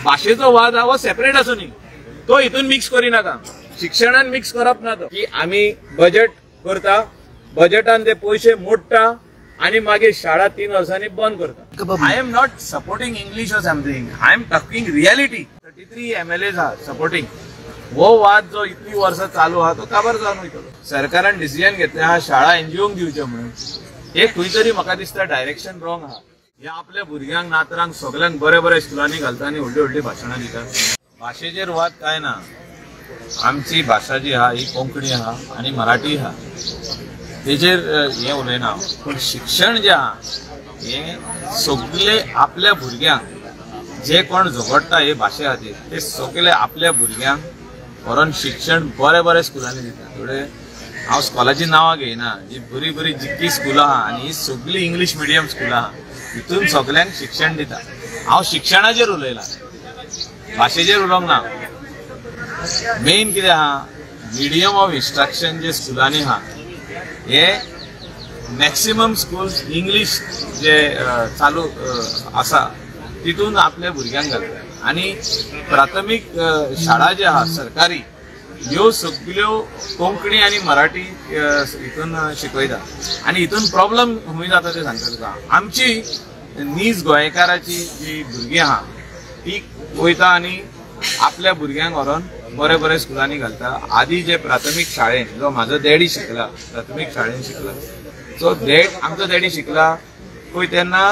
भाशेचो वाद हा हो सेपरेट आसूं न्ही, तो हितून मिक्स करिनाका. शिक्षणान मिक्स करप ना तो, की आमी बजेट करता, बजेटान ते पयशे मोडटा आनी मागीर शाळा 3 वर्सांनी बंद करता. I am not supporting English or something, I am talking reality. 33 MLAs आहा सपोर्टिंग. हो वाद जो इतली वर्सां चालू आहा तो काबार जावन वयतलो. सरकारान डिसिजन घेतलें आहा शाळा एनजीओंक दिवच्यो म्हणून, हे खंय तरी म्हाका दिसता डायरेक्शन रॉंग आहा. हे आपल्या भुरग्यांक नातरांक सगल्यांक बरे बरे स्कुलांनी घालता आनी व्हडली व्हडली भाशणां दिता. भाशेचेर वाद काय ना, आमची भाशा जी आहा ही कोंकणी आहा आनी मराठी आहा, तेजेर हें उलयना. पूण शिक्षण जें आहा हें सगळे आपल्या भुरग्यांक जे कोण झगडटा हे भाशे खातीर ते सगळे आपल्या भुरग्यांक व्हरोन शिक्षण बरे बरे स्कुलांनी दिता. थोडे हांव स्कॉलाची नांवां घेयना, जी बरी बरी जितकी स्कुलां आहा आनी ही सगळीं इंग्लीश मिडियम स्कुलां आहा, हितून सगल्यांक शिक्षण दिता. हांव शिक्षणाचेर उलयलां, भाशेचेर उलोवंक ना. मेन कितें आहा, मिडियम ऑफ इन्स्ट्रक्शन जे स्कुलांनी आहा हे मॅक्सिमम स्कूल्स इंग्लीश जे चालू आसा तितून आपल्या भुरग्यांक घालता. आनी प्राथमीक शाळा ज्यो आहा सरकारी ह्यो सगल्यो कोंकणी आनी मराठी हितून शिकयता. आनी हितून प्रॉब्लम खंय जाता तें सांगता तुका. आमची नीज गोंयकाराची जी भुरगीं आहा ती वयता आनी आपल्या भुरग्यांक व्हरोन बरे बरे स्कुलांनी घालता. आदी जे प्राथमीक शाळेन जो म्हाजो डॅडी शिकला, प्राथमीक शाळेन शिकला, सो डॅड आमचो डॅडी शिकला पळय तेन्ना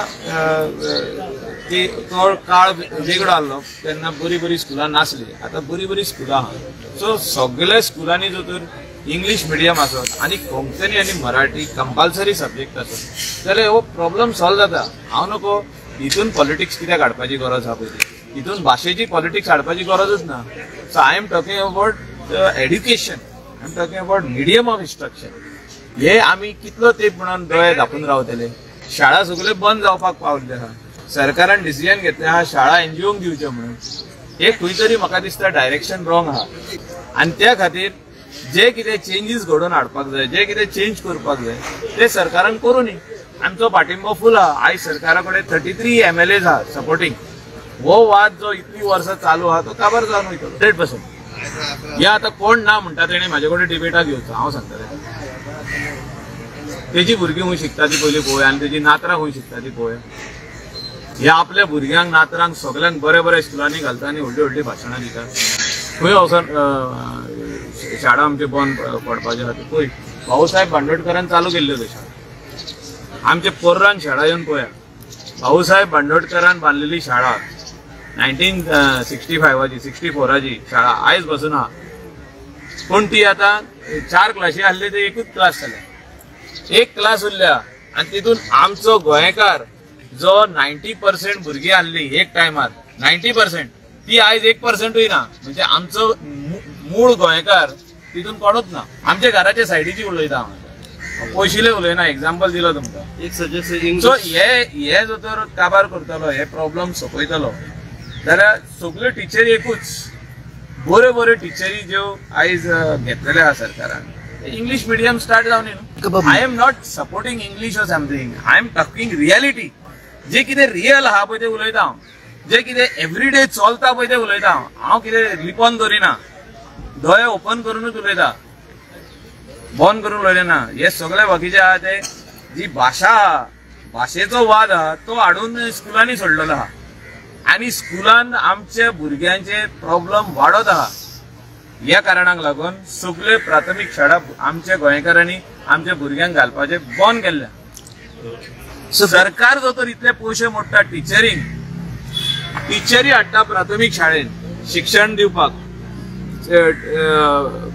ती तो काळ वेगळो आहलो, तेन्ना बरी बरी स्कुलां नासली. आतां बरी बरी स्कुलां आहा. सो सगल्या स्कुलांनी जर तर इंग्लीश मिडियम आसत आनी कोंकणी आनी मराठी कंपल्सरी सब्जेक्ट आसत जाल्यार हो प्रॉब्लम सॉल्व जाता. हांव नको हितून पॉलिटिक्स कित्याक हाडपाची गरज आहा पयली, हितून भाशेची पॉलिटिक्स हाडपाची गरजच ना. So I am talking about education, I am talking about medium of instruction. हे आमी कितलो तेंप म्हणून दोळे धांपून रावतले? शाळा सगळ्यो बंद जावपाक पावल्यो आहा. सरकारान डिसिजन घेतलें आहा शाळा एनजीओंक दिवच्यो म्हणून, हे खंय तरी म्हाका दिसता डायरेक्शन रॉंग आहा. आनी त्या खातीर जे कितें चेंजीस घडोवन हाडपाक जाय, जे कितें चेंज करपाक जाय ते सरकारान करूं न्ही. आमचो पाठिंबो फूल आहा. आयज सरकारा कडेन 33 MLAs आहा सपोर्टिंग. हो वाद जो इतली वर्सां चालू आहा तो काबार जावन वयतलो 100%. हे आतां कोण ना म्हणटा तेणें म्हाजे कडेन डिबेटाक येवचो. हांव सांगता तेका, तेजी भुरगीं खंय शिकता ती पयलीं पळोवया आनी तेजी नातरां खंय शिकता ती पळोवया. हे आपल्या भुरग्यांक नातरांक सगल्यांक बरे बरे स्कुलांनी घालता आनी व्हडली व्हडली भाशणां दिता. खंय वचोन शाळा आमच्यो बंद पडपाच्यो आहा पळय. भाऊसाहेब बांदोडकरान चालू केल्ल्यो त्यो शाळा. आमच्या पोर्रान शाळा येवन पळया, भाऊसाहेब बांदोडकरान बांदलेली शाळा 1965ची 64ची शाळा आयज बसून आहा. पूण ती आतां 4 क्लासी आहले ते एकूच क्लास जाल्या, एक क्लास उरल्या. आनी तितून आमचो गोंयकार जो 90% भुरगीं आहली एक टायमार 90%, ती आयज 1%ूय ना. म्हणजे आमचो मूळ गोंयकार तितून कोणूच ना. आमच्या घराच्या सायडीची उलयता हांव, पयशिले उलयना, एग्जाम्पल दिलो तुमकां. एक सजेशन. सो हे जो तर काबार करतलो, हे प्रॉब्लम सोंपयतलो जाल्यार सगल्यो टिचरी एकूच बऱ्यो बऱ्यो टिचरी ज्यो आयज घेतलेले आहा सरकारान, इंग्लीश मिडियम स्टार्ट जावन न्ही. I am not supporting English or something, I am talking reality. जे कितें रियल आहा पळय तें उलयता हांव, जे कितें एवरीडे चलता पळय तें उलयता हांव. हांव कितें लिपोन दवरिना, दोळे ओपन करूनच उलयता, बंद करून उलयना. हे सगळे बाकीचे आहा ते जी भाशा आहा, भाशेचो वाद आहा तो हाडून स्कुलांनी सोडलेलो आहा आनी स्कुलान आमच्या भुरग्यांचे प्रॉब्लम वाडत आहा. ह्या कारणाक लागून सगळे प्राथमीक शाळा आमच्या गोंयकारांनी आमच्या भुरग्यांक घालपाचें बंद केल्लें. सरकार जो तर इतले पयशे मोडटा टिचरींक, टिचरी हाडटा प्राथमीक शाळेन शिक्षण दिवपाक,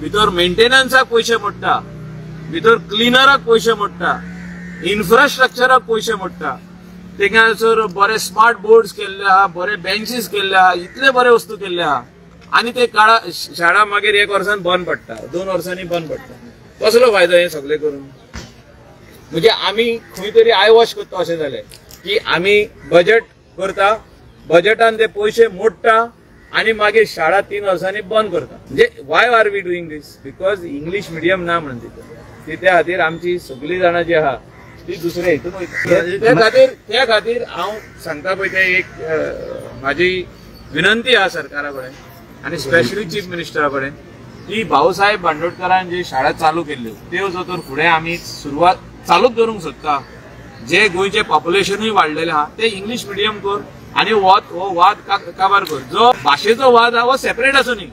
भितर मेंटेनन्साक पयशे मोडटा, भितर क्लिनराक पयशे मोडटा, इन्फ्रास्ट्रक्चराक पयशे मोडटा. तेंगासर बरे स्मार्ट बोर्ड्स केल्ले आहा, बरे बेंचीस केल्ले आहा, इतले बरे वस्तू केल्ले आहा आनी ते काळा शाळा मागीर 1 वर्सान बंद पडटा, 2 वर्सांनी बंद पडटा. कसलो फायदो हें सगळें करून? म्हणजे आमी खंय तरी I wash करता अशें जालें की आमी बजेट करता, बजेटान ते पयशे मोडटा आनी मागीर शाळा 3 वर्सांनी बंद करता. म्हणजे why are we doing this? Because English medium ना म्हणून तितून, त्या खातीर आमची सगळीं जाणां जी आहा ती दुसरे हितून वयता. त्या खातीर हांव सांगता पळय तें एक म्हाजी विनंती आहा सरकारा कडेन आनी स्पेशली चीफ मिनिस्टरा कडेन की भाऊसाहेब बांदोडकरान जी शाळा चालू केल्ल्यो त्यो जो तर फुडें आमी सुरवात चालूच दवरूंक सोदता. जे गोंयचे पॉप्युलेशनूय वाडलेलें आहा ते इंग्लीश मिडियम कर आनी हो वाद काबार कर. जो भाशेचो वाद आहा हो सेपरेट आसूं न्ही,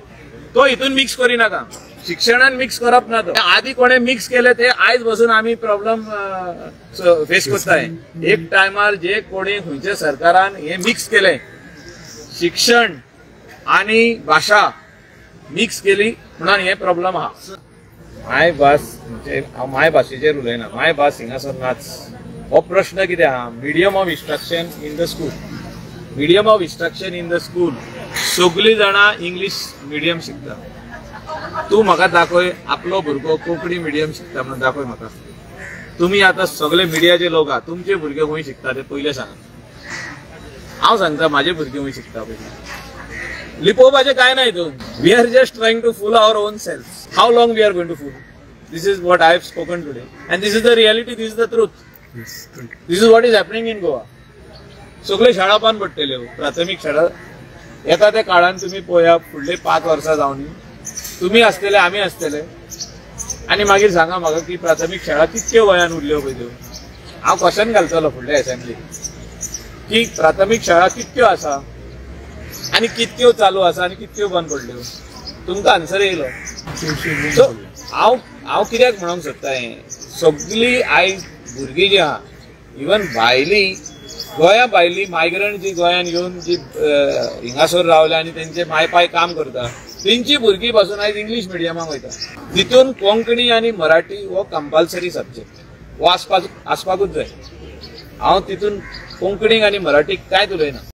तो हितून मिक्स करिनाका. शिक्षणान मिक्स करप ना. तो आदी कोणे मिक्स केले ते आयज बसून आमी प्रॉब्लम फेस करताय. एक टायमार जे कोणी खंयच्या सरकारान हे मिक्स केले, शिक्षण आनी भाशा मिक्स केली म्हणून हे प्रॉब्लम आहा. मायभास म्हणजे हांव मायभाशेचेर उलयना, मायभास हिंगासर नाच. हो प्रश्न कितें आहा, medium of instruction in the school, medium of instruction in the school सगळीं जाणां इंग्लीश मिडियम शिकता. तूं म्हाका दाखय आपलो भुरगो कोंकणी मिडियम शिकता म्हणून दाखय म्हाका. तुमी आतां सगळे मिडियाचे लोक आहा, तुमचे भुरगे खंय शिकता ते पयलें सांगा. हांव सांगता म्हाजे भुरगे खंय शिकता पयलीं. लिपोवपाचें कांय ना हितून. We are just trying to fool our own self. How long we are going to fool? This is what I have spoken today and this is the reality, this is the truth. This is what is happening in Goa. सगळे शाळा बंद पडटल्यो, प्राथमीक शाळा. येता त्या काळान तुमी पळया फुडले 5 वर्सां जावन तुमी आसतले, आमी आसतले, आनी मागीर सांगा म्हाका की प्राथमीक शाळा कितक्यो गोंयान उरल्यो पळय त्यो. हांव क्वेश्चन घालतलो फुडल्या असेंब्ली की प्राथमीक शाळा कितक्यो आसा आनी कितक्यो चालू आसा आनी कितक्यो बंद पडल्यो. तुमकां आन्सर येयलो. सो हांव कित्याक म्हणूंक सोदता हें, सगळीं आयज भुरगीं जी आहा, इवन भायली गोंया भायली मायग्रंट जी गोंयान येवन जी हिंगासर रावल्या आनी तेंचे मायपाय काम करता तेंची भुरगीं पासून आयज इंग्लीश मिडियमाक वयता. तितून कोंकणी आनी मराठी हो कंपल्सरी सब्जेक्ट हो आसपाकूच जाय. हांव तितून कोंकणीक आनी मराठीक कांयच उलयना.